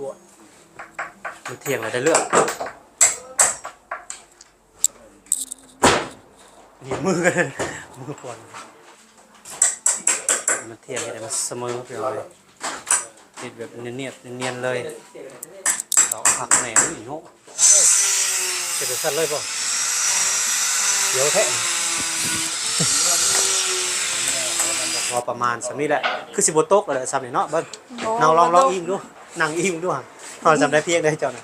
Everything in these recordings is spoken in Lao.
ມັນທ່ຽງແລ້ວໄດ້ເລື່ອງ. ນີ້ມື ມືກ່ອນ ມັນທ່ຽງ ເຮັດໃຫ້ມັນສະເໝີ ພີ່ນ້ອງເອີຍ. ເຮັດແບບນຽບໆ ນຽນໆ ເລີຍ. ເອົາ ຄັກແນ່ເລີຍເນາະ. ເຮັດຈັ່ງຊັ້ນເລີຍບໍ່? ດຽວແທ້. ພໍປະມານສ່ຳນີ້ແຫຼະ. ຄືຊິບໍ່ຕົກແລ້ວແຫຼະສ່ຳນີ້ເນາະ. ເບິ່ງ ໂອ້ ນັ່ງລອງ ບໍ່ຕົກ ລອງອີງດູ. ນັ່ງອີງດູ. ເອົາສ່ຳໃດພຽງໃດເຈົ້ານະ.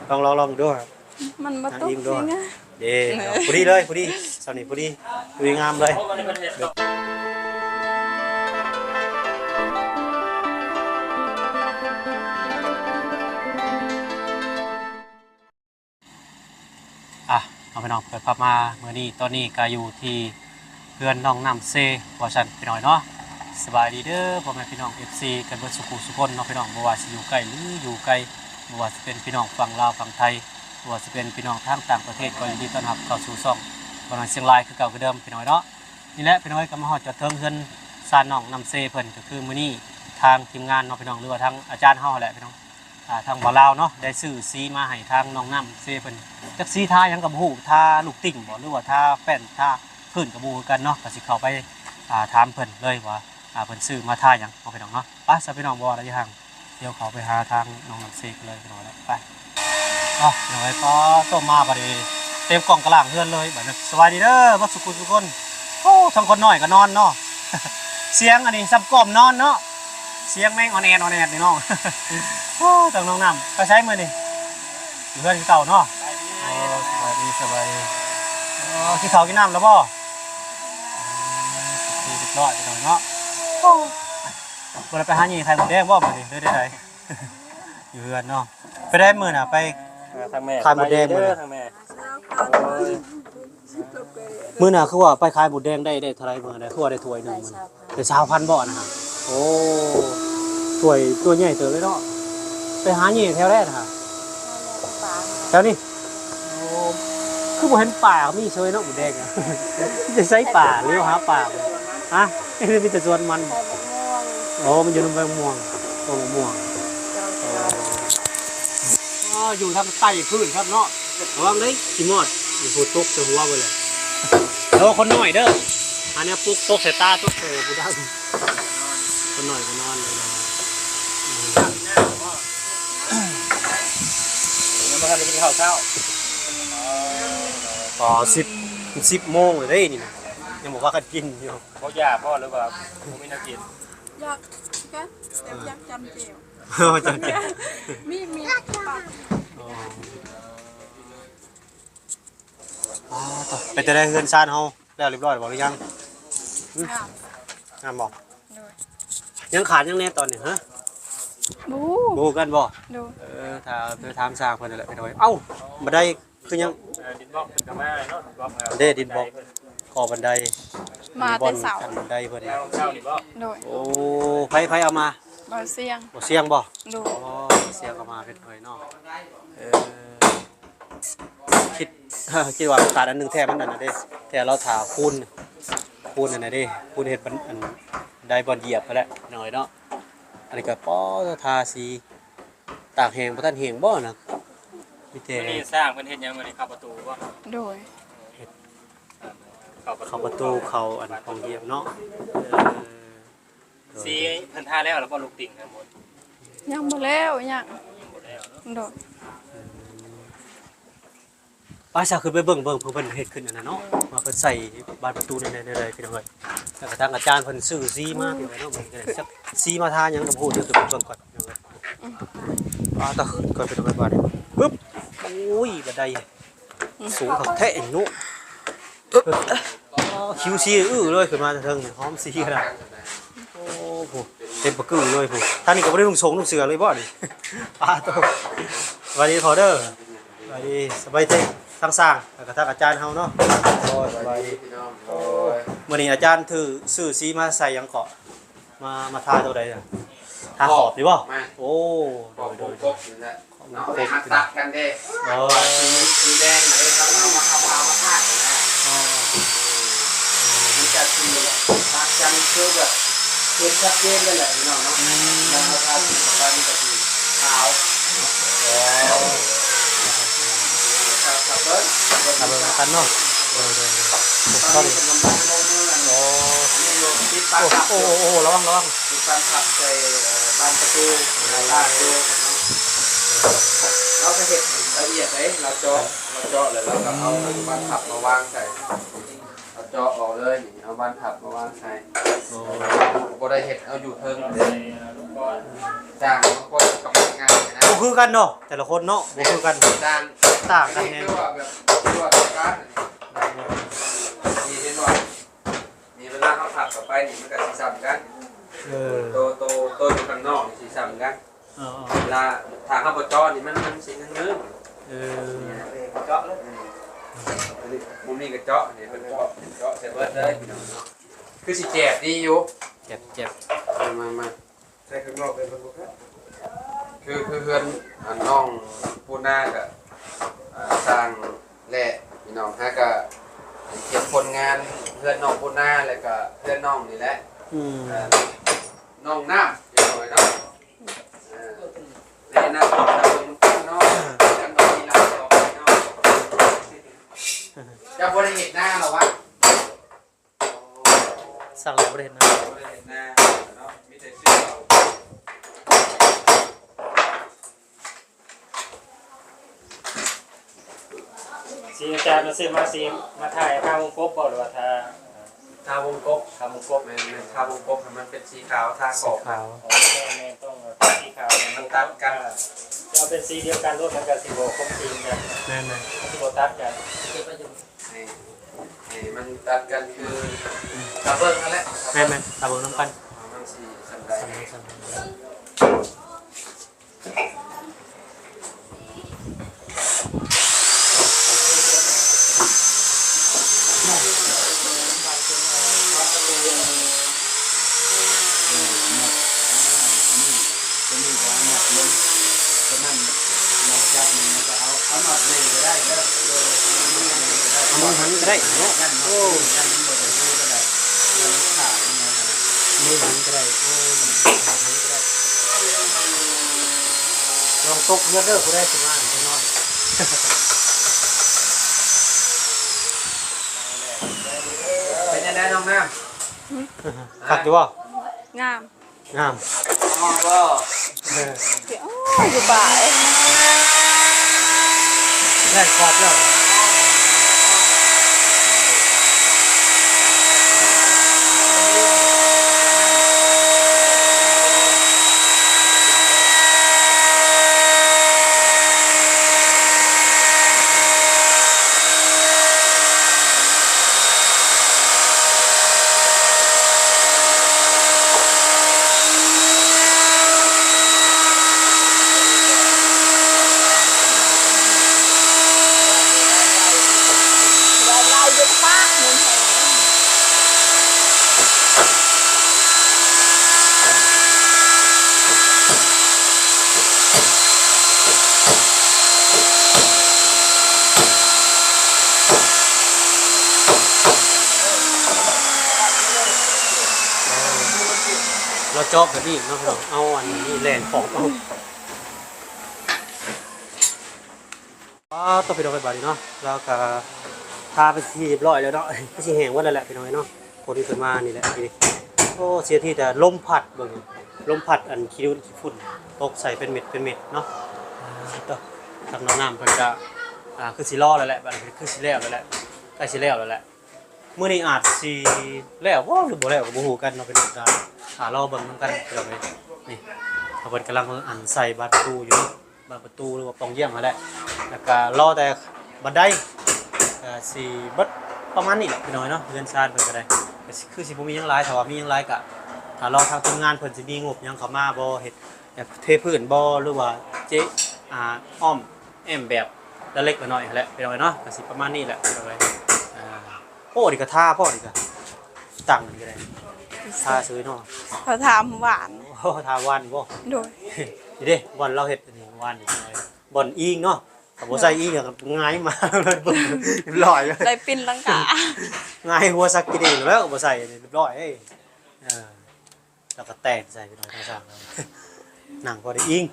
ລອງ ລອງ ລອງດູ. ມັນບໍ່ຕົກ ນັ່ງອີງດູ ເດ້. ພໍດີເລີຍ ພໍດີ ສ່ຳນີ້ພໍດີ ພໍດີງາມເລີຍ. ອ່ະ ເອົາ ພີ່ນ້ອງ ເປີດພາບມາມື້ນີ້ ຕອນນີ້ກະຢູ່ທີ່ເຮືອນນ້ອງນ້ຳເຊ ວ່າຊັ້ນ ພີ່ນ້ອງເນາະ. ສະບາຍດີເດີ ພໍ່ແມ່ພີ່ນ້ອງ ເອັຟຊີ ກັນເບິດສູ່ຜູ້ສູ່ຄົນເນາະ ພີ່ນ້ອງ ບໍ່ວ່າຊິຢູ່ໃກ້ ຫຼື ຢູ່ໄກ, ບໍ່ວ່າຊິເປັນພີ່ນ້ອງຝັ່ງລາວຝັ່ງໄທ, ບໍ່ວ່າຊິເປັນພີ່ນ້ອງທາງຕ່າງປະເທດ ກໍຍິນດີຕ້ອນຮັບເຂົ້າສູ່ຊ່ອງ ບ່າວນ້ອຍຊຽງລາຍ ຄືເກົ່າຄືເດີມ ພີ່ນ້ອງເນາະ. ນີ້ແຫຼະ ພີ່ນ້ອງເອີຍ ກໍມາຮອດຈອດເຖິງເຮືອນຊານນ້ອງນ້ຳເຊເພິ່ນ ກໍຄືມື້ນີ້ທາງທີມງານເນາະ ພີ່ນ້ອງ ຫຼືວ່າທາງອາຈານເຮົາຫັ້ນແຫຼະ ພີ່ນ້ອງ ອ່າ ທາງບ່າວລາວເນາະ ໄດ້ຊື້ສີມາໃຫ້ທາງນ້ອງນ້ຳເຊເພິ່ນ. ຈັກສີທາຫຍັງກໍບໍ່ຮູ້ ທາລູກຕິ່ງບໍ ຫຼືວ່າທາແປ້ນ ທາພື້ນກໍບໍ່ຮູ້ຄືກັນເນາະ. ກໍຊິເຂົ້າໄປ ອ່າ ຖາມເພິ່ນເລີຍວ່າ ອ່າ ເພິ່ນຊື້ມາທາຫຍັງເນາະ ພີ່ນ້ອງເນາະ. ໄປຊະ ພີ່ນ້ອງ ບໍ່ວ່າລະຢ່າຫ່າງ ດຽວເຂົ້າໄປຫາທາງນ້ອງນ້ຳເຊກັນເລີຍ ພີ່ນ້ອງເນາະ. ໄປ ເອົາ ພີ່ນ້ອງເອີຍ ກໍຕົມມາບັດນີ້ ເຕັມກ້ອງກະລ່າງເຮືອນເລີຍບັດນີ້. ສະບາຍດີເດີ ເບິດສູ່ຜູ້ສູ່ຄົນ. ໂອ້ ທັງຄົນນ້ອຍກໍນອນເນາະ. ສຽງອັນນີ້ສ່ຳກອມນອນເນາະ. ສຽງແມງອອນແອນ ອອນແອນນີ້ນ້ອງ. ໂອ້ ທາງນ້ອງນ້ຳໄປໃສມື້ນີ້? ຢູ່ເຮືອນຄືເກົ່າເນາະ. ໂອ້ ສະບາຍດີ ສະບາຍດີ. ໂອ້ ກິນເຂົ້າກິນນ້ຳແລ້ວບໍ່? ອືມ ເປັນທີ່ຮຽບຮ້ອຍພີ່ນ້ອງເນາະ. ໂອ້ ບໍ່ໄດ້ໄປຫາແຍ່ໄຂ່ມົດແດງບໍ່ມື້ນີ້ ຫຼືໃດໆ? ຢູ່ເຮືອນເນາະ. ໄປໄດ້ມື້ນະ ໄປ ເອີ ທາງແມ່ ຂາຍມົດແດງມື້ນະ ທາງແມ່. ໂອ້ຍ ມື້ນະຄືວ່າໄປຂາຍມົດແດງໄດ້ ໄດ້ເທົ່າໃດມື້ນະ? ຄືວ່າໄດ້ຖ້ວຍໜຶ່ງມື້ນະ ໄດ້ຊາວພັນບໍ່ນະ? ໂອ້ ຖ້ວຍ ຖ້ວຍໃຫຍ່ເຕີບເລີຍເນາະ. ໄປຫາແຍ່ແຖວໃດນະ? ແຖວນີ້. ໂອ້ ຄືບໍ່ເຫັນປ່າມີເຊີຍເນາະ ມົດແດງອະ. ໄປໃສປ່າ ລຽວຫາປ່າ. ຮະ? ມີແຕ່ສວນມັນ. ໂອ້ ມັນຢູ່ນຳໃບມ່ວງ ຕົ້ນໝາກມ່ວງ. ອໍ ຢູ່ທາງໃຕ້ພື້ນຄັບເນາະ. ລະວັງເດີ ຂີ້ມອດ ໂອ້ໂຫ ຕົກໃສ່ຫົວເບິດເລີຍ. ລະວັງຄົນນ້ອຍເດີ ຫາແນວປຸກ ຕົກໃສ່ຕາ ຕົກໃສ່ຜູ້ດັງ. ຄົນນ້ອຍກໍນອນ. ຍັງບໍ່ທັນໄດ້ກິນເຂົ້າເຊົ້າ. ອໍ ສິບ ສິບໂມງແລ້ວເດ້ນີ້ນະ ຍັງບໍ່ພາກັນກິນຢູ່. ບໍ່ຢາກບໍ່ ຫຼືວ່າບໍ່ມີແນວກິນ? ຢາກຄືກັນ ແຕ່ຢາກຈ້ຳແຈ່ວ. ຈ້ຳແຈ່ວ ມີ ມີ. ອໍ ໄປແຕ່ໃດເຮືອນຊານເຮົາ ແລ້ວຮຽບຮ້ອຍແລ້ວບໍ່ ຫຼືຍັງ? ຫຶ? ງາມ ງາມບໍ່? ໂດຍ. ຍັງຂາດຫຍັງແດ່ຕອນນີ້ ຮະ? ບໍ່ຮູ້ ບໍ່ຮູ້ຄືກັນບໍ່? ໂດຍ. ເອີ ຖ້າໄປຖາມຊ່າງເພິ່ນນັ້ນແຫຼະ ໄປໂດຍ. ເອົ້າ ບັນໄດຄືຍັງ ເອີ ດິນບລັອກເພິ່ນກໍມາເນາະ ດິນບລັອກ ເດ້ ດິນບລັອກ ເພິ່ນ ກໍ່ບັນໄດ ມາແຕ່ເຊົ້າ ອັນບັນໄດເພິ່ນ ແລ້ວເຊົ້ານີ້ບໍ່? ໂດຍ. ໂອ້ ໃຜ ໃຜເອົາມາ? ບ່າວຊຽງ. ບ່າວຊຽງບໍ່? ໂດຍ. ອໍ ບ່າວຊຽງເອົາມາເປັນເຜີຍເນາະ. ເອີ ຄິດ ຄິດວ່າຂາດອັນໜຶ່ງແທ້ ມັນອັນນັ້ນເດ້ ແທ້ລາວຖ້າຄູນ ຄູນອັນນັ້ນເດ້ ຄູນເຮັດບັນ ອັນໄດບ່ອນຢຽບຫັ້ນແຫຼະ ນ້ອຍເນາະ. ອັນນີ້ກໍ ປໍ ທາສີ ຕາກແຫ້ງ ບໍ່ທັນແຫ້ງບໍ່ນະ? ມີແຕ່ ມື້ນີ້ຊ່າງເພິ່ນເຮັດຫຍັງມື້ນີ້? ເຂົ້າປະຕູບໍ່? ໂດຍ. ເຮັດ ເຂົ້າປະຕູ ເຂົ້າປະຕູ ເຂົ້າອັນຫ້ອງຢຽບເນາະ. ເອີ ໂດຍ ສີເພິ່ນທາແລ້ວ ແລ້ວບໍ່ລູກຕິ່ງທັງໝົດ? ຍັງບໍ່ແລ້ວ ຍັງ ຍັງບໍ່ແລ້ວເນາະ. ໂດຍ. ອືມ ໄປຊະ ຂຶ້ນໄປເບິ່ງ ເບິ່ງເພິ່ນເຮັດຂຶ້ນອັນນັ້ນເນາະ ວ່າເພິ່ນໃສ່ບານປະຕູແນວໃດ ແນວໃດ ພີ່ນ້ອງເອີຍ. ແລ້ວກະທາງອາຈານເພິ່ນຊື້ສີມາ ພີ່ນ້ອງເອີຍເນາະ. ເບິ່ງກັນ ຈັກສີມາທາຫຍັງກໍບໍ່ຮູ້ ດຽວຂຶ້ນໄປເບິ່ງກ່ອນ ພີ່ນ້ອງເອີຍ. ອືມ ປາດ ຕະ ຄ່ອຍໄປເບິ່ງບາດນີ້ ປຶບ ໂອ້ຍ ບັນໄດ ອືມ ສູງຄັກແທ້ເນາະ. ອໍ ຄິວຊີອື້ເລີຍ ຂຶ້ນມາເທິງນີ້ ຫອມສີຂະໜາດ. ໂອ້ ໂຫ ເຕັມປະກຶ້ງເລີຍພຸ້ນ. ທາງນີ້ກໍບໍ່ໄດ້ນຸ່ງສົງນຸ່ງເສື້ອເລີຍບໍ່ນີ້? ປາໂຕ ສະບາຍດີພໍ່ເດີ ສະບາຍດີ ສະບາຍດີທັງຊ່າງ ແລ້ວກໍທັງອາຈານເຮົາເນາະ. ໂອ້ຍ ສະບາຍດີພີ່ນ້ອງ. ໂອ້ຍ ມື້ນີ້ອາຈານຖື ຊື້ສີມາໃສ່ຫຍັງເກາະ? ມາ ມາທາໂຕໃດນະ? ທາຂອບນີ້ບໍ່? ໂອ້ ໂດຍ ໂດຍ ໂດຍ. ເນາະ ໄດ້ຮັກຕັດກັນເດ້. ເອີ ສີ ສີແດງເດ້ ເຂົາເອົາມາ ເອົາຜ້າມາຄາດນະ. ອໍ ມັນຈະສີຕັດກັນ ຄືແບບເຫັນຊັດເຈນເລີຍແຫຼະ ພີ່ນ້ອງເນາະ. ອືມ ແລ້ວເຮົາທາສີເຂົ້າໄປ ມັນກໍຊິຂາວ. ກັນເນາະ. ໂດຍ ໂດຍ ໂດຍ ໂອ້ ໂອ້ ໂອ້ ລະວັງ ລະວັງ ຕິດບານພັບໃສ່ ເອີ ບານປະຕູ ເອີ ລາດຢູ່ເນາະ. ເອີ ລາວກໍເຮັດລະອຽດເດ້ ລາວເຈາະ ລາວເຈາະແລ້ວລາວກໍເອົາບານພັບມາວາງໃສ່ ເອົາເຈາະອອກເລີຍນີ້ ເອົາບານພັບມາວາງໃສ່. ໂອ້ ບໍ່ໄດ້ເຮັດເອົາຢູ່ເທິງເດ້ ສ້າງບາງຄົນກໍບໍ່ງ່າຍນະ ບໍ່ຄືກັນເນາະ ແຕ່ລະຄົນເນາະ ບໍ່ຄືກັນ ຕ່າງ ຕ່າງກັນແຮງ ຄືວ່າແບບ ຄືວ່າຕ້ອງການ ນີ້ເຫັນບໍ່ ນີ້ເວລາເຮົາພັບເຂົ້າໄປນີ້ມັນກໍຊິສ່ຳກັນ ເອີ ໂຕ ໂຕ ໂຕຢູ່ຂ້າງນອກນີ້ຊິສ່ຳກັນ. ເອີ ເວລາຖ້າເຮົາບໍ່ເຈາະນີ້ມັນ ມັນຊິງືງໆ ເອີ ເຈາະເລີຍ ອືມ ອັນນີ້ ມຸມນີ້ກໍເຈາະ ນີ້ເພິ່ນເຈາະ ເຈາະໃສ່ເບິດເລີຍ ພີ່ນ້ອງເນາະ. ຄືຊິແຈບດີຢູ່ ແຈບ ແຈບ ມາ ມາ ມາ ໃສ່ຂ້າງນອກເລີຍ ເພິ່ນບໍ່ຄັກ ຄື ຄືເຮືອນ ອັນ ນ້ອງປູນາກໍ ອ່າ ສ້າງແຫຼະ ພີ່ນ້ອງ ຫາກໍເຮັດຜົນງານເຮືອນນ້ອງປູນາ ແລ້ວກໍເຮືອນນ້ອງນີ້ແຫຼະ ອືມ ອ່າ ນ້ອງນ້ຳ ພີ່ນ້ອງເອີຍເນາະ. ເອີ ໃນອະນາຄົດເຮົາເບິ່ງນຳກັນເນາະ ເອີ ຈັກໜ້ອຍມີລາຍຕໍ່ໄປເນາະ. ເຈົ້າບໍ່ໄດ້ເຮັດນາເນາະວະ? ສັກແລ້ວບໍ່ໄດ້ເຮັດນາ ບໍ່ໄດ້ເຮັດນາເນາະ ມີແຕ່ຊື້ເຂົ້າ. ສີອາຈານມາຊື້ມາ ສີມາທາໃຫ້ທາວົງກົບບໍ່ ຫຼືວ່າທາ ທາວົງກົບ ທາວົງກົບ ແມ່ນໆ ທາວົງກົບໃຫ້ມັນເປັນສີຂາວ ທາຂອບ ສີຂາວ ອໍ ແມ່ນໆ ຕ້ອງເອົາສີຂາວ ໃຫ້ມັນຕັດກັນ ຈະເອົາເປັນສີດຽວກັນໂລດ ມັນກໍຊິບໍ່ຄົມຄືນກັນ ແມ່ນໆ ມັນຊິບໍ່ຕັດກັນ ໃຫ້ ໃຫ້ມັນຕັດກັນຄື ອືມ ຕາເບິ່ງຫັ້ນແຫຼະ ແມ່ນໆ ຕາເບິ່ງນຳກັນ ວ່າມັນຊິສ່ຳໃດ ສ່ຳໃດ ສ່ຳໃດ. ເອົາມືຫັນກໍໄດ້ເນາະ ໂອ້ ມືຫັນກໍໄດ້ ໂອ້ ມືຫັນກໍໄດ້. ລອງຕົກເຮືອນເດີ ຜູ້ໃດຊິມາຈັກໜ້ອຍ. ເປັນຈັ່ງໃດນ້ອງນ້ຳ? ຄັກຢູ່ບໍ່? ງາມ ງາມ ງາມບໍ່? ເອີ ໂອ້ຍ ຢູ່ປ່າ ແລ່ນຂອບແລ້ວ. ລາວຈອບແບບນີ້ເນາະ ເຮົາເອົາອັນນີ້ແລ່ນຂອບເອົາ. ອໍ ໂຕ ພີ່ນ້ອງເອີຍ ບາດນີ້ເນາະ ລາວກະທາເປັນທີ່ຮຽບຮ້ອຍແລ້ວເນາະ ຄືຊິແຫ້ງໝົດແລ້ວແຫຼະ ພີ່ນ້ອງເອີຍເນາະ. ຄົນຂຶ້ນມານີ້ແຫຼະ ນີ້ ໂອ້ ເສຍທີແຕ່ລົມພັດເບິ່ງ ລົມພັດອັນຂີ້ຝຸ່ນຂີ້ຝຸ່ນຕົກໃສ່ເປັນເມັດເປັນເມັດເນາະ. ໂຕ ທາງນ້ອງນ້ຳເພິ່ນກະ ອ່າ ຄືຊິລໍແລ້ວແຫຼະ ບາດນີ້ຄືຊິແລ້ວແລ້ວແຫຼະ ໃກ້ຊິແລ້ວແລ້ວແຫຼະ. ມື້ນີ້ອາດຊິແລ້ວບໍ່ ຫຼືບໍ່ແລ້ວກໍບໍ່ຮູ້ກັນເນາະ ພີ່ນ້ອງ ກໍຖ້າລໍເບິ່ງນຳກັນ ພີ່ນ້ອງເອີຍ. ນີ້ ເພິ່ນກຳລັງອັນໃສ່ບານປະຕູຢູ່ເນາະ ບານປະຕູ ຫຼືວ່າປ່ອງຢ້ຽມຫັ້ນແຫຼະ ແລ້ວກໍລໍແຕ່ບັນໄດ ກໍຊິເບິດປະມານນີ້ແຫຼະ ພີ່ນ້ອງເນາະ. ເຮືອນຊານເພິ່ນກໍໄດ້ ກໍຄືຊິບໍ່ມີຫຍັງຫຼາຍ ຖ້າວ່າມີຫຍັງຫຼາຍກໍຖ້າລໍທາງທີມງານເພິ່ນຊິມີງົບຫຍັງເຂົ້າມາບໍ່ ເຮັດແບບເທພື້ນບໍ່ ຫຼືວ່າເຈະ ອ່າ ອ້ອມ ແອ້ມແບບລະເລັກລະນ້ອຍຫັ້ນແຫຼະ ພີ່ນ້ອງເອີຍເນາະ. ກໍຊິປະມານນີ້ແຫຼະ ພີ່ນ້ອງເອີຍ. ອ່າ ໂອ້ ນີ້ກໍທາພໍ້ ນີ້ກໍຕັ້ງນີ້ກໍໄດ້ ທາເສີຍເນາະ. ເຂົາທາຫວານ ໂອ້ ທາຫວານບໍ່? ໂດຍ ນີ້ເດ້ ບ່ອນລາວເຮັດອັນນີ້ຫວານນີ້ ບ່ອນອີງເນາະ. ຖ້າບໍ່ໃສ່ອີງກໍຫງາຍມາເລີຍ ເບິ່ງ ຮຽບຮ້ອຍ ໄດ້ປິ່ນລັງກາ ຫງາຍຫົວສັກກິນເອງແລ້ວ ບໍ່ໃສ່ ຮຽບຮ້ອຍເດ້. ເອີ ລາວກໍແຕ່ງໃສ່ ພີ່ນ້ອງ ທາງຊ່າງ ນັ່ງພໍໄດ້ອີງ.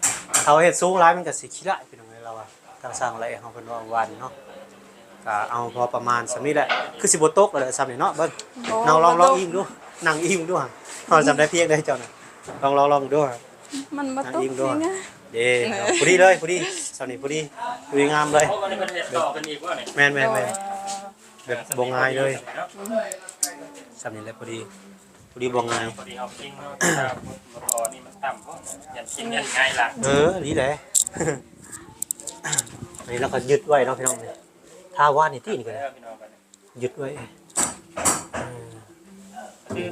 ຖ້າວ່າເຮັດສູງຫຼາຍມັນກໍຊິຂີ້ຮ້າຍ ພີ່ນ້ອງເອີຍ ລາວວ່າ ທາງຊ່າງໄລ່ເຮົາເພິ່ນວ່າຫວານເນາະ. ກະເອົາພໍປະມານສ່ຳນີ້ແຫຼະ ຄືຊິບໍ່ຕົກແຫຼະສ່ຳນີ້ເນາະ. ເບິ່ງ ບໍ່ ເອົາລອງ ບໍ່ຕົກ ລອງອີງດູ ນັ່ງອີງດູ ເອົາສ່ຳໃດພຽງໃດເຈົ້ານະ ລອງ ລອງ ລອງດູ. ມັນບໍ່ຕົກ ອີງດູ ເດ້ ເອີ ພໍດີເລີຍ ພໍດີ ສ່ຳນີ້ພໍດີ ພໍດີງາມເລີຍ. ໂອ້ ມັນເປັນເຮັດຕໍ່ກັນອີກບໍ່ນີ້? ແມ່ນໆໆ ໂດຍ ແບບບໍ່ງ່າຍເລີຍ ອືມ ສ່ຳນີ້ແຫຼະພໍດີ ພໍດີບໍ່ງ່າຍ ພໍດີເຮົາກິນເນາະ ແຕ່ວ່າບໍ່ພໍນີ້ມັນຕ່ຳໂພດ ຢ້ານກິນ ອືມ ຢ້ານຫງາຍຫຼັງ. ເອີ ນີ້ແຫຼະ ອັນນີ້ເຮົາກໍຍຶດໄວ້ເນາະພີ່ນ້ອງ ທາວາດນີ້ຕິ ນີ້ກໍໄດ້ ເອີ ພີ່ນ້ອງ ຍຶດໄວ້ ເອີ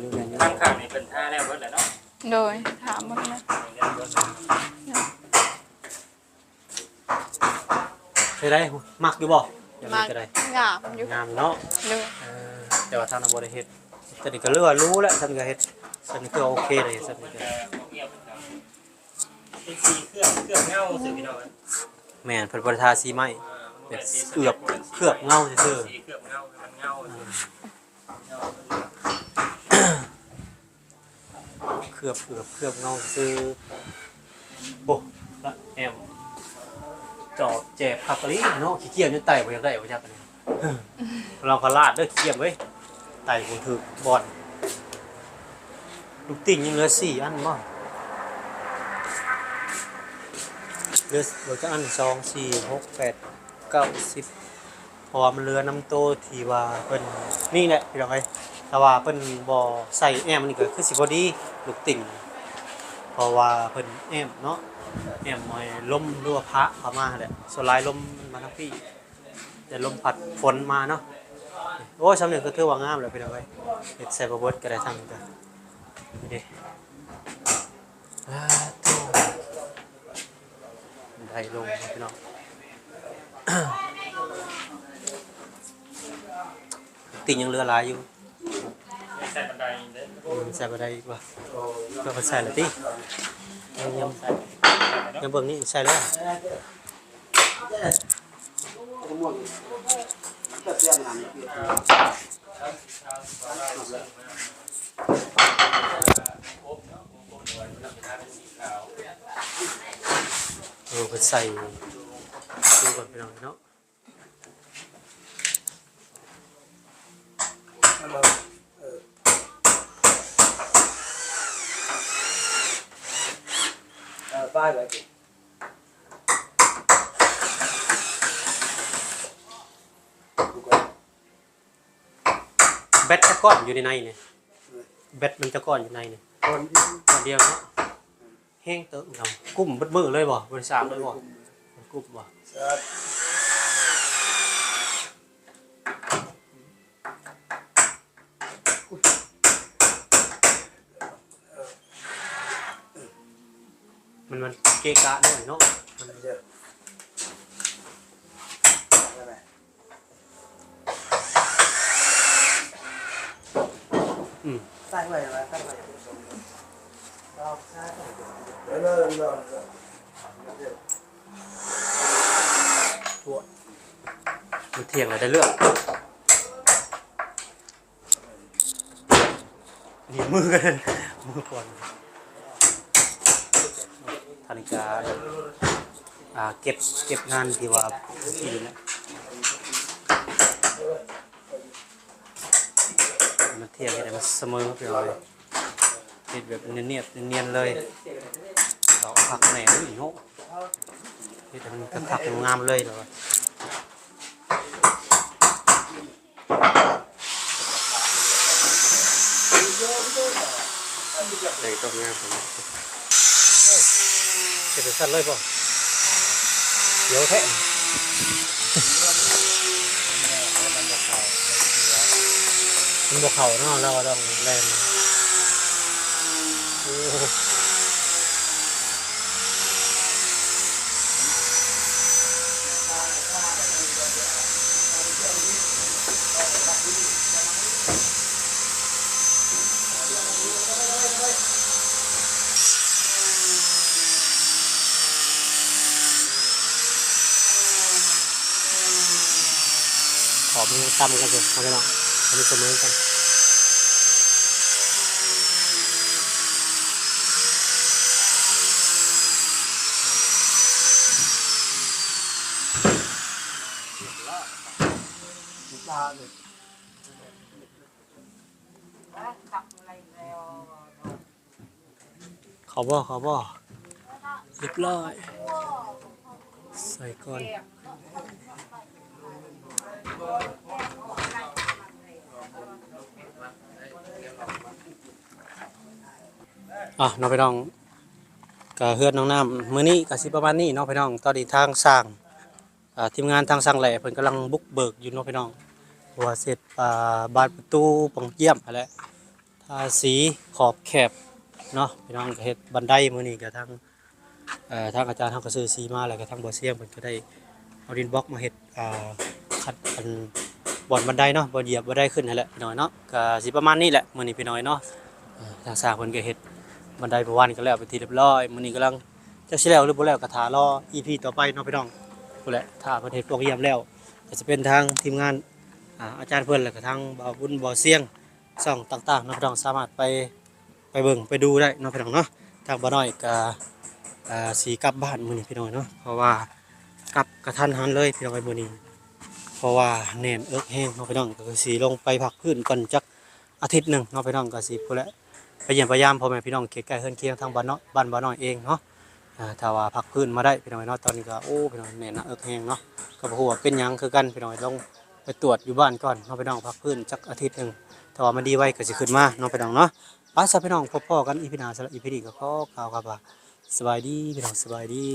ທາງຂ້າງນີ້ເພິ່ນທາແລ້ວເບິດແລ້ວເນາະ? ໂດຍ ທາໝົດແລ້ວ ເຮັດໄດ້ ມັກຢູ່ບໍ່? ຢາກເຮັດກໍໄດ້ ມັກ ງາມຢູ່ ງາມເນາະ ໂດຍ ເອີ ແຕ່ວ່າທາງນັ້ນບໍ່ໄດ້ເຮັດ ແຕ່ນີ້ກໍເຫຼືອຮູ້ແຫຼະ ຊັ້ນກໍເຮັດ ຊັ້ນກໍໂອເຄເລີຍ ຊັ້ນກໍ ເປັນສີເຄື່ອບ ເຄື່ອບເງົາຊື່ພີ່ນ້ອງ ແມ່ນ ເພິ່ນບໍ່ໄດ້ທາສີໄມ້ ອ່າ ແບບເກືອບ ເກືອບເງົາຊື່ ສີເກືອບເງົາ ໃຫ້ມັນເງົາຊື່ ເງິາ ເກືອບ ເກືອບ ເກືອບເງົາຊື່. ໂອ້ ລະແອມ ຈອບແຈບຄັກອີ່ຫຼີເນາະ ຂີ້ກ້ຽມຈົນໄຕ້ບໍ່ຢາກໄດ້ບໍ່ຈັກອັນນີ້ ລອງພະລາດເດີ ຂີ້ກ້ຽມເວີຍ ໄຕ້ບໍ່ຖືກບ່ອນ. ລູກຕິ່ງຍັງເຫຼືອສີ່ອັນບໍ່ ເຫຼືອ ເຫຼືອຈັກອັນ ສອງ ສີ່ ຫົກ ແປດ ເກົ້າ ສິບ ເພາະວ່າມັນເຫຼືອນຳໂຕທີ່ວ່າເພິ່ນນີ້ແຫຼະພີ່ນ້ອງເອີຍ ຖ້າວ່າເພິ່ນບໍ່ໃສ່ແອ້ມນີ້ກໍຄືຊິພໍດີ ລູກຕິ່ງ ເພາະວ່າເພິ່ນແອ້ມເນາະ ແອ້ມໃຫ້ລົມ ຫຼືວ່າພະເຂົ້າມາຫັ້ນແຫຼະ ສ່ວນຫຼາຍລົມມັນມາທາງພີ້ ແຕ່ລົມພັດຝົນມາເນາະ. ໂອ້ຍ ສ່ຳນີ້ກໍຖືວ່າງາມແລ້ວພີ່ນ້ອງເອີຍ ເຮັດໃສ່ບໍ່ເບິດກໍໄດ້ທັງນີ້ກໍ ນີ້ເດ້ ອ່າ ໂທ້ ໄດ້ລົງພີ່ນ້ອງ ຕິ່ງຍັງເຫຼືອຫຼາຍຢູ່ ໃສ່ບັນໄດເດີ ອືມ ໃສ່ບັນໄດອີກວ່າ ກໍໃສ່ລະຕິ ຍັງ ຍັງ ຍັງເບິ່ງນີ້ໃສ່ແລ້ວ. ເອີ ເພິ່ນໃສ່ ດູກ່ອນພີ່ນ້ອງເນາະ ເອີ ເອີ ປ້າຍໄວ້ຕິ. ແບັດຈັກກ້ອນຢູ່ໃນໃນນີ້? ແບັດມັນຈັກກ້ອນຢູ່ໃນນີ້? ກ້ອນດຽວ ກ້ອນດຽວເນາະ. ແຮງເຕີບເນາະ. ກຸ້ມເບິດມື້ເລີຍບໍ່? ບໍ່ໄດ້ສາກເລີຍບໍ່? ບໍ່ໄດ້ກຸ້ມເລີຍ. ບໍ່ໄດ້ກຸ້ມບໍ່? ສາກ. ມັນ ມັນເກະກະໜ້ອຍເນາະ. ມັນ ອືມ ໃສ່ໄວ້ ໃສ່ໄວ້ ໂອ້ຍ ມັນທ່ຽງແລ້ວ ໄດ້ເລື່ອງ. ນີ້ມື ມືກ່ອນ ທາງນີ້ກະ ອ່າ ເກັບ ເກັບງານທີ່ວ່າ ທີ່ນີ້ແຫຼະ ມາທ່ຽງໃຫ້ໄດ້ ມາສະເໝີ ພີ່ນ້ອງເອີຍ. ເຮັດແບບນຽບໆ ນຽນໆ ເລີຍ. ເອົາຄັກແນ່ເລີຍເນາະ. ເຮັດໃຫ້ມັນຄັກໆ ງາມໆ ເລີຍ. ແຕ່ງຕົວງາມ. ເຮັດຈັ່ງຊັ້ນເລີຍບໍ່? ດຽວແທ້ ມັນບໍ່ເຂົ້າເນາະ ລາວຕ້ອງແລ່ນ. ໂອ້. ຂໍມືຕຳກັນເດີ ພໍ່ແມ່ພີ່ນ້ອງ ໃຫ້ມັນສະເໝີກັນ. ຮຽບຮ້ອຍ. ເຂົ້າບໍ່ ເຂົ້າບໍ່? ຮຽບຮ້ອຍ ໃສ່ກ່ອນ. ອ່ະ ເນາະພີ່ນ້ອງ ກະເຮືອນນ້ອງນ້ຳມື້ນີ້ກະຊິປະມານນີ້ເນາະພີ່ນ້ອງ. ຕອນນີ້ທາງຊ່າງ ອ່າ ທີມງານທາງຊ່າງແຫຼເພິ່ນກຳລັງບຸກເບີກຢູ່ເນາະພີ່ນ້ອງ ເພາະວ່າເຮັດ ອ່າ ບານປະຕູປ່ອງຢ້ຽມຫັ້ນແຫຼະ ທາສີຂອບແຄບເນາະພີ່ນ້ອງ. ກະເຮັດບັນໄດ ມື້ນີ້ກະທາງ ເອີ ທາງອາຈານເຮົາກະຊື້ສີມາ ແລ້ວກະທາງບໍ່ສຽງເພິ່ນກະໄດ້ເອົາດິນບລັອກມາເຮັດ ອ່າ ຄັດອັນບ່ອນບັນໄດເນາະ ບ່ອນຢຽບບັນໄດຂຶ້ນຫັ້ນແຫຼະພີ່ນ້ອງເນາະ. ກະຊິປະມານນີ້ແຫຼະມື້ນີ້ພີ່ນ້ອງເນາະ. ເອີ ທາງຊ່າງເພິ່ນກະເຮັດບັນໄດເມື່ອວານນີ້ກະແລ້ວເປັນທີ່ຮຽບຮ້ອຍ ມື້ນີ້ກຳລັງ ຈັກຊິແລ້ວຫຼືບໍ່ແລ້ວກະຖ້າລໍອີພີຕໍ່ໄປເນາະພີ່ນ້ອງ. ພຸ້ນແຫຼະ ຖ້າເພິ່ນເຮັດປ່ອງຢ້ຽມແລ້ວ ກະຊິເປັນທາງທີມງານ ອ່າ ອາຈານເພິ່ນ ແລ້ວກະທາງບ່າວບຸນ ບ່າວສຽງ ຊ່ອງຕ່າງໆເນາະພີ່ນ້ອງ ສາມາດໄປ ໄປເບິ່ງໄປດູໄດ້ເນາະພີ່ນ້ອງເນາະ. ທາງບ່າວນ້ອຍກະ ອ່າ ຊິກັບບ້ານມື້ນີ້ພີ່ນ້ອງເນາະ ເພາະວ່າກັບກະທັນຫັນເລີຍພີ່ນ້ອງເອີຍມື້ນີ້ ເພາະວ່າແໜ້ນເອິກແຮງເນາະພີ່ນ້ອງ. ກະຄືຊິລົງໄປພັກຟື້ນກ່ອນຈັກອາທິດໜຶ່ງເນາະພີ່ນ້ອງ ກະຊິພຸ້ນແຫຼະ ໄປຢ້ຽມໄປຢາມພໍ່ແມ່ພີ່ນ້ອງເຂດໃກ້ເຮືອນຄຽງທາງບ້ານເນາະ ບ້ານບ່າວນ້ອຍເອງເນາະ. ອ່າ ຖ້າວ່າພັກຟື້ນມາໄດ້ພີ່ນ້ອງເນາະ ຕອນນີ້ກະ ໂອ້ ພີ່ນ້ອງແໜ້ນໜ້າເອິກແຮງເນາະ ກະບໍ່ຮູ້ວ່າເປັນຫຍັງຄືກັນພີ່ນ້ອງ. ລອງໄປຕວດຢູ່ບ້ານກ່ອນເນາະພີ່ນ້ອງ ພັກຟື້ນຈັກອາທິດໜຶ່ງ ຖ້າວ່າມັນດີໄວກະຊິຂຶ້ນມາເນາະພີ່ນ້ອງເນາະ. ໄປຊະພີ່ນ້ອງ ພົບພໍ້ກັນອີພີໜ້າ ສຳລັບອີພີນີ້ກະຂໍກ່າວຄຳວ່າ ສະບາຍດີພີ່ນ້ອງ ສະບາຍດີ.